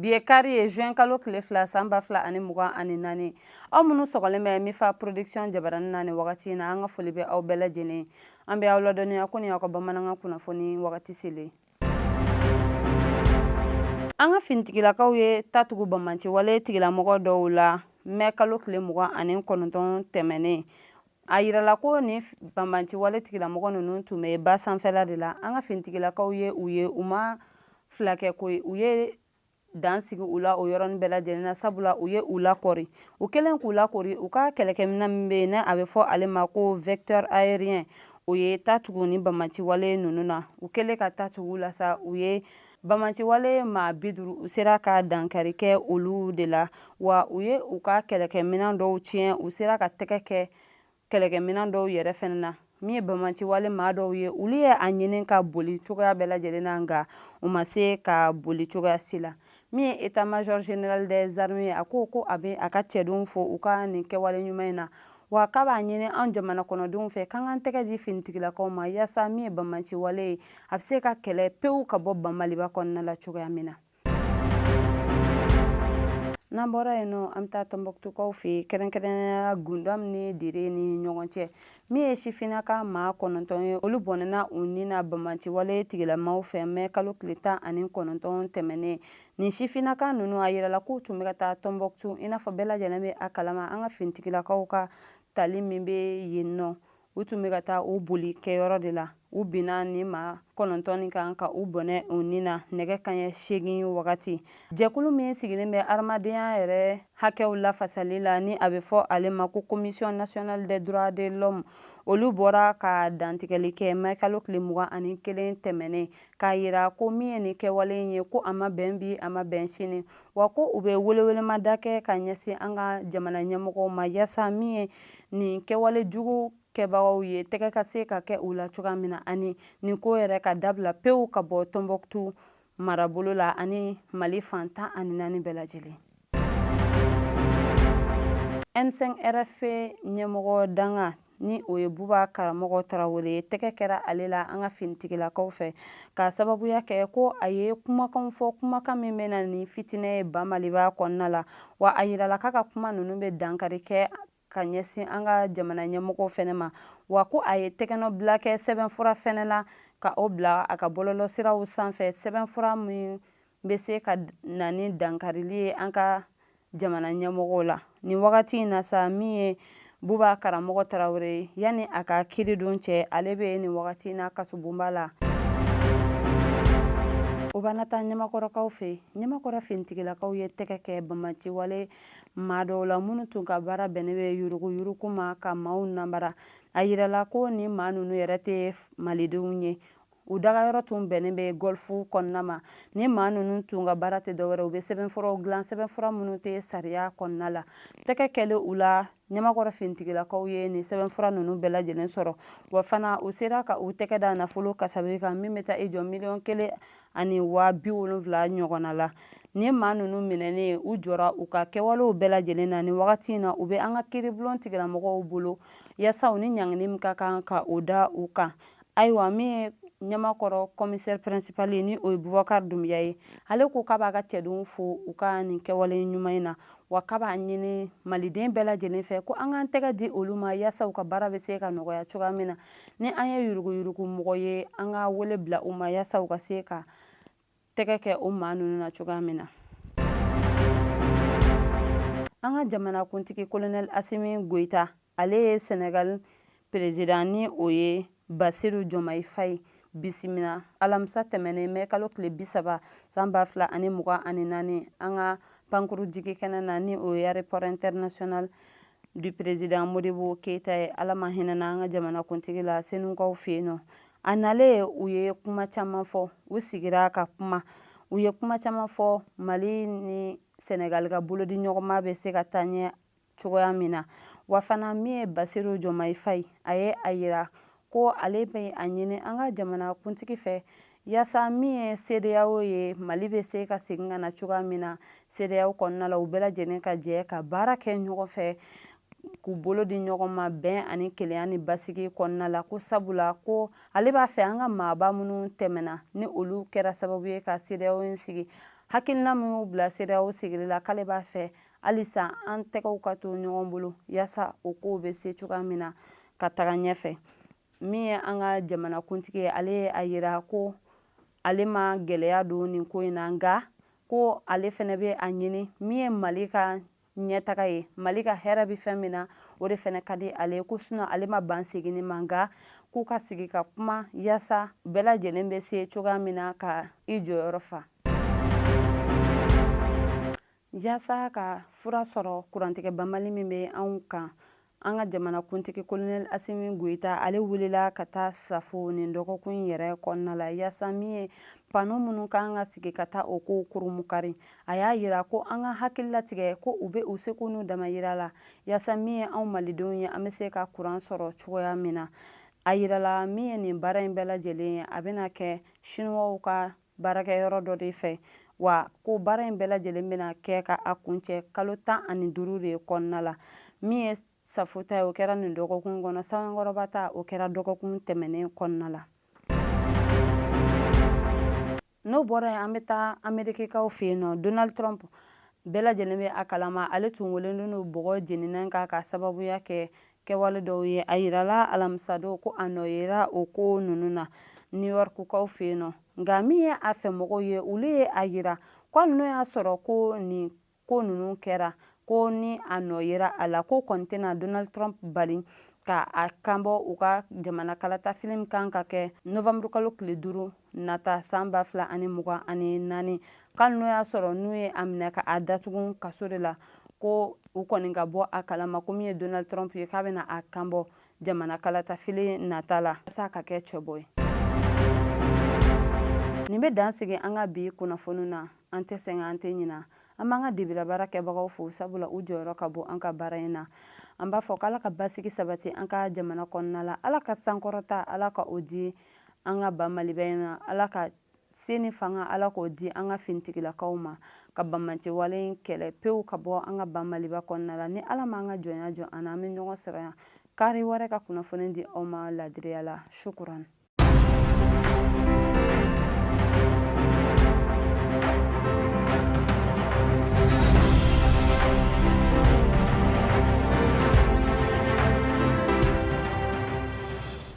Bi ye kari ye, juin kalo tile 2, san 2024. Aw minnu sɔgɔlen bɛ Mifa Production jabaranin na nin wagati in na, an ka foli bɛ aw bɛɛ lajɛlen. An bɛ aw ladɔnniya ko nin y'aw ka bamanankan kunnafoni wagati selen. An ka finitigilakaw ye ta tugu banbaanci wale tigilamɔgɔ dɔw la mɛ kalo tile 29 tɛmɛnen. A yirala ko ni banbaanci wale tigilamɔgɔ ninnu tun bɛ ba sanfɛla de la. An ka finitigilakaw ye u ye, u ma fila kɛ koyi, u ye dan sigi u la o yɔrɔnin bɛɛ lajɛlen na, sabula u ye u lakɔri. U kɛlen k'u lakɔri, u ka kɛlɛkɛminɛn min bɛ yen n'a a bɛ fɔ ale ma ko vecteur aérien, o ye ta tugu ni banbaanci wale ninnu na. U kɛlen ka ta tugu la sa, u ye banbaanci wale maa 50, u sera ka dankari kɛ olu de la, wa u ye u ka kɛlɛkɛminɛn dɔw tiɲɛ, u sera ka tɛgɛ kɛ kɛlɛkɛminɛn dɔw yɛrɛ fɛnɛ na. Min ye banbaanci wale maa dɔw ye, olu ye a ɲini ka boli cogoya bɛɛ lajɛlen na, nka u ma se ka boli cogoya si la. Min ye état major général des armées, a ko ko a bɛ a ka cɛdenw fo u ka nin kɛwale ɲuman in na, wa k'a b'a ɲini an jamana kɔnɔdenw fɛ k'an k'an tɛgɛ di finitigilakaw ma, yaasa min ye banbaanci wale ye, a bɛ se ka kɛlɛ pewu ka bɔ Bamaliba kɔnɔna la cogoya min na. N'an bɔra yen nɔ, an bɛ taa Tɔnbɔkutukaw fɛ yen, kɛrɛnkɛrɛnnenya Gundam ni Dire ni ɲɔgɔn cɛ. Min ye sifinnaka maa 9 ye, olu bɔnɛna u ni na banbaanci wale tigilamaw fɛ mɛ kalo tile 19 tɛmɛnen. Nin sifinnaka ninnu, a yirala k'u tun bɛ ka taa Tɔnbɔkutu, i n'a fɔ bɛɛ lajɛlen bɛ a kalama, an ka finitigilakaw ka tali min bɛ yen nɔ, u tun bɛ ka taa o boli kɛyɔrɔ de la. U binna ni maa 9 nin kan ka u bɔnɛ u ni na nɛgɛ kanɲɛ 8 wagati. Jɛkulu min sigilen bɛ hadamadenya yɛrɛ hakɛw lafasali la, ni a bɛ fɔ ale ma ko Commission nationale des droits de l'homme, olu bɔra ka dantigɛli kɛ mɛ kalo tile 21 tɛmɛnen, k'a yira ko min ye nin kɛwale in ye, ko a ma bɛn bi, a ma bɛn sini, wa ko u bɛ welewelemada kɛ ka ɲɛsin an ka jamana ɲɛmɔgɔw ma, yaasa min ye nin kɛwale jugu kɛbagaw ye, tɛgɛ ka se ka kɛ u la cogoya min na, ani nin ko yɛrɛ ka dabila pewu ka bɔ Tɔnbɔkutu marabolo la ani Mali fan 14 bɛɛ lajɛlen. M5 RFP ɲɛmɔgɔ danga, ni o ye Buba Karamɔgɔ Tarawele ye, tɛgɛ kɛra ale la an ka finitigilakaw fɛ, k'a sababuya kɛ ko a ye kumakanw fɔ, kumakan min bɛ na ni fitinɛ ye ba Maliba kɔnɔna la. Wa a yirala k'a ka kuma ninnu bɛ dankari kɛ ka ɲɛsin an ka jamana ɲɛmɔgɔw fɛnɛ ma, wa ko a ye tɛgɛnɔbila kɛ sɛbɛnfura fɛnɛ la ka o bila a ka bɔlɔlɔsiraw sanfɛ, sɛbɛnfura min bɛ se ka na ni dankarili ye an ka jamana ɲɛmɔgɔw la. Nin wagati in na sa, min ye Buba Karamɔgɔ Tarawele, yanni a ka kiiridon cɛ, ale bɛ nin wagati in na kasobonba la. O b'an taa Ɲamakɔrɔkaw fɛ. Ɲamakɔrɔ finitigilakaw ye tɛgɛ kɛ banbaanciwale maa dɔw la minnu tun ka baara bɛnnen bɛ yuruguyurugu ma ka maaw nabara. A yirala ko ni maa ninnu yɛrɛ tɛ malidenw ye, u dagayɔrɔ tun bɛnnen bɛ gɔlfu kɔnɔna ma. Ni maa ninnu tun ka baara tɛ dɔwɛrɛ, u bɛ sɛbɛnfuraw dilan, sɛbɛnfura minnu tɛ sariya kɔnɔna la. Tɛgɛ kɛlen u la, Ɲamakɔrɔ finitigilakaw ye nin sɛbɛnfura ninnu bɛɛ lajɛlen sɔrɔ, wa fana u sera ka u tɛgɛ da nafolo kasabi kan min bɛ taa i jɔ 1,070,000 ɲɔgɔnna la. Nin maa ninnu minɛnen, u jɔra u ka kɛwalew bɛɛ lajɛlen na. Nin wagati in na, u bɛ an ka kiiribulon tigilamɔgɔw bolo, yaasa u ni ɲangini min ka kan ka o da u kan. Ayiwa, min ye Ɲamakɔrɔ commissaire principal ye, ni o ye Bubakari Dunbiya ye, ale ko k'a b'a ka cɛdenw fo u ka nin kɛwale ɲuman in na, wa k'a b'a ɲini maliden bɛɛ lajɛlen fɛ ko an k'an tɛgɛ di olu ma, yaasa u ka baara bɛ se ka nɔgɔya cogoya min na. Ni an ye yuruguyurugu mɔgɔ ye, an ka wele bila u ma, yaasa u ka se ka tɛgɛ kɛ o maa ninnu na cogoya min na. An ka jamanakuntigi Colonel Asimi Goyita, ale ye Senegal président, ni o ye Basiru Jɔmayi Fayi bisimila alamisa tɛmɛnen mɛ kalo tile 30, san 2024, an ka pankuru jigi kɛnɛ na, ni o ye aéroport international du président Modibo Keyita ye. Ala ma hinɛna an ka jamanakuntigi la Senukaw fɛ yen nɔ. A nalen, u ye kuma caman fɔ, u sigira ka kuma, u ye kuma caman fɔ Mali ni Senegali ka bolodi ɲɔgɔnma bɛ se ka taa ɲɛ cogoya min na. Wa fana, min ye Basiru Jɔmayi Fayi, a ye a yira ko ale bɛ a ɲini an ka jamana kuntigi fɛ, yaasa min ye CEDEAO ye, Mali bɛ se ka segin ka na cogoya min na CEDEAO kɔnɔna la, u bɛɛ lajɛlen ka jɛ ka baara kɛ ɲɔgɔn fɛ, k'u bolo di ɲɔgɔn ma bɛn ani kelenya ni basigi kɔnɔna la. Ko sabula ko ale b'a fɛ an ka maaba minnu tɛmɛna, ni olu kɛra sababu ye ka CEDEAO in sigi, Hakilina min y'u bila CEDEAO sigili la, k'ale b'a fɛ halisa an tɛgɛw ka to ɲɔgɔn bolo yaasa o kow bɛ se cogoya min na ka taga ɲɛfɛ. Min ye an ka jamanakuntigi ye, ale ye a yira ko ale ma gɛlɛya don nin ko in na, nka ko ale fɛnɛ bɛ a ɲini min ye Mali ka ɲɛtaga ye, Mali ka hɛrɛ bɛ fɛn min na, o de fɛnɛ ka di ale ye, ko sinon ale ma ban seginni ma, nka k'u ka sigi ka kuma yaasa bɛɛ lajɛlen bɛ se cogoya min na ka i jɔyɔrɔ fa. Yaasa ka fura sɔrɔ kurantigɛ banbali min bɛ anw kan, an ka jamanakuntigi kolonɛli Asimi Goyita, ale wulila ka taa Safo nin dɔgɔkun yɛrɛ kɔnɔna la, yaasa min ye pano minnu kan ka sigi ka taa o kow kurumukari. A y'a yira ko an ka hakili latigɛ ko u bɛ u seko n'u damayira la yaasa min ye anw malidenw ye, an bɛ se ka kuran sɔrɔ cogoya min na. A yirala min ye nin baara in bɛɛ lajɛlen ye, a bɛna kɛ Siniwaw ka baarakɛyɔrɔ dɔ de fɛ, wa ko baara in bɛɛ lajɛlen bɛna kɛ ka a kuncɛ kalo 15 de kɔnɔna la. Min ye Safo ta ye, o kɛra nin dɔgɔkun kɔnɔ. Sanankɔrɔba ta, o kɛra dɔgɔkun tɛmɛnen kɔnɔna la. N'o bɔra yen, an bɛ taa Amerikikaw fɛ yen nɔ. Donald Trump, bɛɛ lajɛlen bɛ a kalama, ale tun welelen don bɔgɔ jeninen kan ka sababuya kɛ kɛwale dɔw ye. A yirala alamisadon ko a nɔ yera o ko ninnu na New Yorkkaw fɛ yen nɔ, nka min ye a fɛ mɔgɔw ye, olu ye a yira ko hali n'o y'a sɔrɔ ko nin ko ninnu kɛra, ko ni a nɔ yera a la, ko kɔni tɛna Donald Trump bali ka a kanbɔ u ka jamana kalata fili kan ka kɛ novembre kalo tile 5 nata san 2024. K'ali n'o y'a sɔrɔ n'u ye a minɛ ka a datugu kaso de la, ko u kɔni ka bɔ a kalama ko min ye Donald Trump ye, k'a bɛna a kanbɔ jamana kalatafili nata la walasa ka kɛ cɛbɔ ye. Nin bɛ dan sigi an ka bi kunnafoni na. An tɛ sɛgɛn, an tɛ ɲina. An b'an ka dibila baara kɛbagaw fo, sabula u jɔyɔrɔ ka bon an ka baara in na. An b'a fɔ k'Ala ka basigi sabati an ka jamana kɔnɔna la. Ala ka sankɔrɔta, Ala ka o di an ka ba Maliba in ma. Ala ka se ni fanga, Ala k'o di an ka finitigilakaw ma ka banbanci wale in kɛlɛ pewu ka bɔ an ka ba Maliba kɔnɔna la. Ni Ala m'an ka jɔnya jɔ an na, an bɛ ɲɔgɔn sɔrɔ yan kari wɛrɛ ka kunnafoni di aw ma ladiriya la. Shukuran.